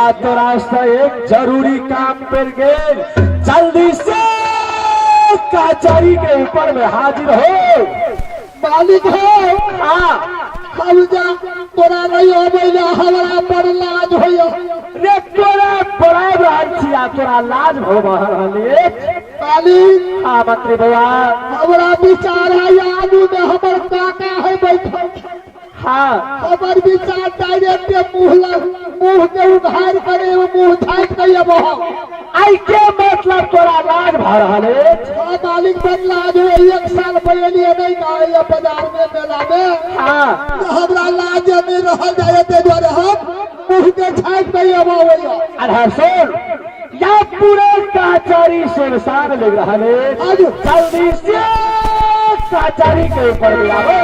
या तोरा से एक जरूरी काम पड़ गेल, जल्दी से कचहरी के ऊपर में हाजिर हो। मालिक हो। हाँ। हम जा तोरा नहीं अबै ले, हमरा बड़ लाज होइए। रे तोरा बड़ा रहल छी आ तोरा लाज भऽ रहल अछि। मालिक। हाँ मंत्री बौआ। हमरा विचार है आगू में हमर काका है बैठल। हाँ। हमर विचार डायरेक्ट मुंह लग मुंह के उघार करे मुंह झाँक के अबो। आई के मतलब तोरा लाज भऽ रहल अछि? हाँ मालिक, बड़ लाज हो। एक साल पहले नहीं ना बाजार में मेला में। हाँ। हमरा लाज नहीं रहल जाए, ताहि दुआरे हम मुंह के झाँक के अबो। अरे सुन, या पूरे कचहरी सुनसान लग रहल अछि, जल्दी से कचहरी के ऊपर भी आबो।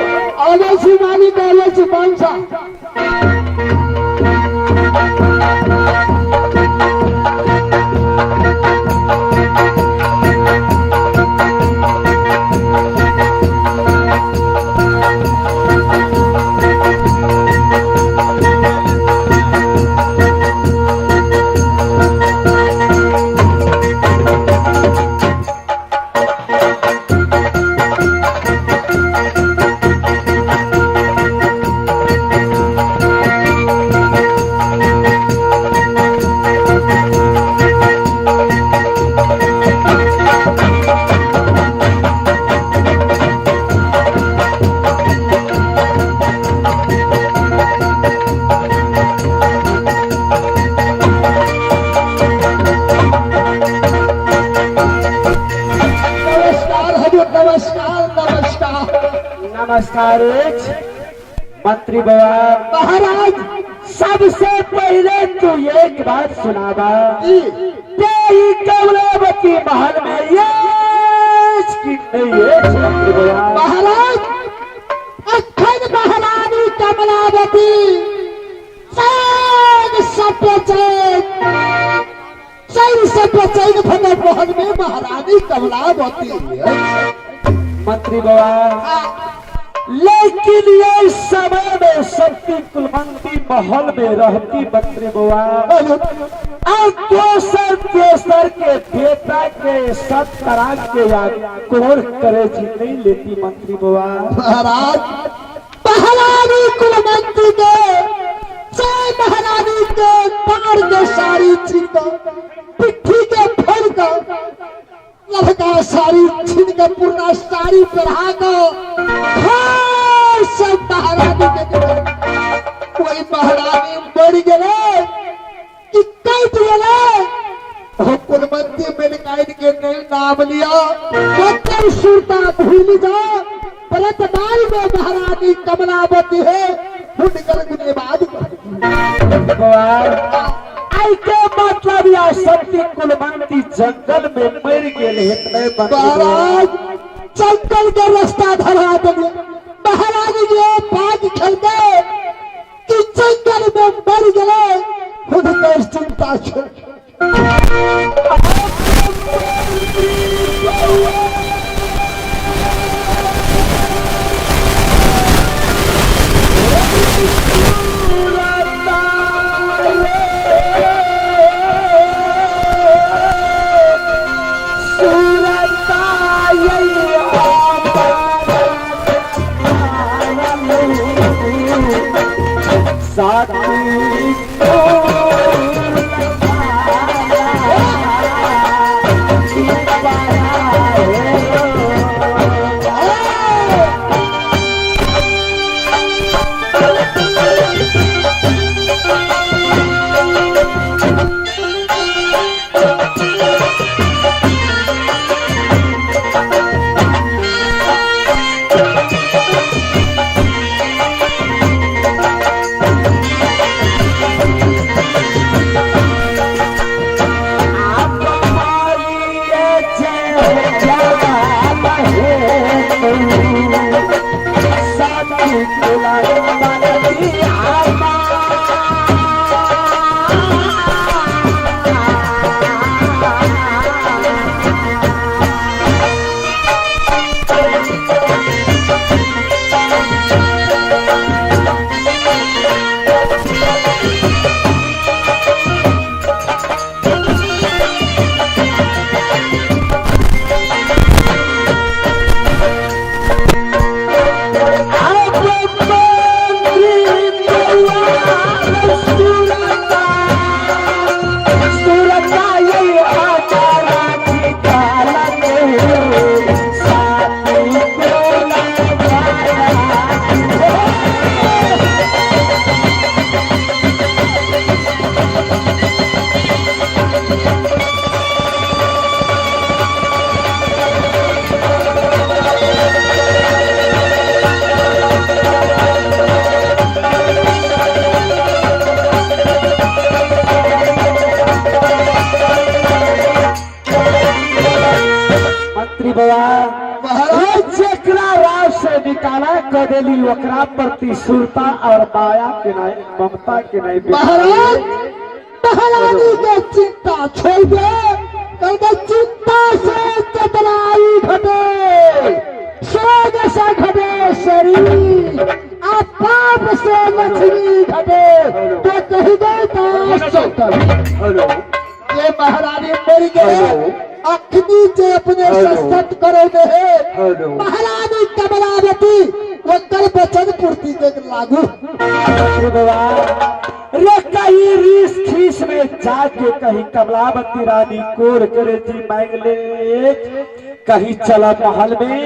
आबै छी मालिक, आबै छी। मनसा नमस्कार हजूर, नमस्कार नमस्कार। नमस्कार मंत्री बाबा। महाराज। सबसे पहले तू एक बात सुनाबा, तेरी कमलावती महल में ये कि नहीं ये मंत्री बाबा? महाराज, अखन महारानी कमलावती चैन से बेचैन, चैन से बेचैन भले महल में महारानी कमलावती। मंत्री बाबा, लेकिन ये समय में शक्ति कुलवंती महल में रहती मंत्री बुआ, और दोसर दोसर के बेटा के सब तरह के या कोर करे जी नहीं लेती मंत्री बुआ। महाराज, महारानी कुलवंती के चाहे महारानी के पार के साड़ी छीन के, पिट्ठी के फड़ के, लड़का साड़ी छीन के पुरना साड़ी पहना के घर से महारानी के दिले। कोई महारानी मर गेले कि कट गेले, हो कुलवंती मेलकाइन के नहीं नाम लिया, मतलब सुरता भूल जा। वर्तमान में महारानी कमलावती है, हुनकर गुनेबाज। बुआ, आई के मतलब या शक्ति कुलवंती जंगल में मर गेल हेतै मंत्री बुआ? महाराज, जंगल के रास्ता धरा दिए महारानी के भाग खेल के कि जंगल में मर गए, खुद के चिंता छे। देली ओकरा प्रति सुरता और माया के नहीं, ममता के नहीं। महाराज, महारानी के चिंता छोड़ दे, कह दे चिंता से चतुराई घटे, सोग से घटे शरीर, आ पाप से लक्ष्मी घटे, तो कही गए दास। हेलो। ये महारानी मर गए, अखनी जे अपने सशक्त करो ने है। हेलो। महारानी कमलावती ओकर वचन पूर्ति के लागू। रे कहीं रीस खीस में जाके कहीं कमलावती रानी कोर करे जी मांग ले, कहीं चला महल में,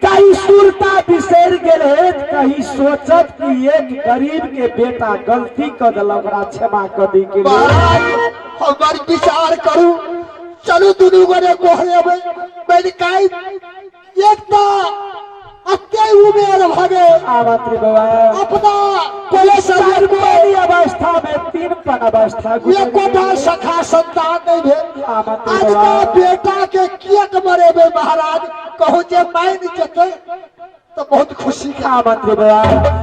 कहीं सुरता बिसर गेले, कहीं सोचत कि एक गरीब के बेटा गलती कर दिल, ओकरा क्षमा कर दी के लिए। महाराज, हमर विचार करू, चलू दुनू गोरे गोहरे बैठकाई। एक तऽ अत्य उमेर भऽ गेल। आमंत्री बाबा। अपना कलेश्वर को पहली अवस्था में तीन पन अवस्था गुजर एकोटा गेल। सखा संतान नहीं भेल। आमंत्री आज बाबा। का बेटा के कियक मरेबे महाराज? कहू जे मान जेतै तऽ बहुत खुशी के। आमंत्री बाबा।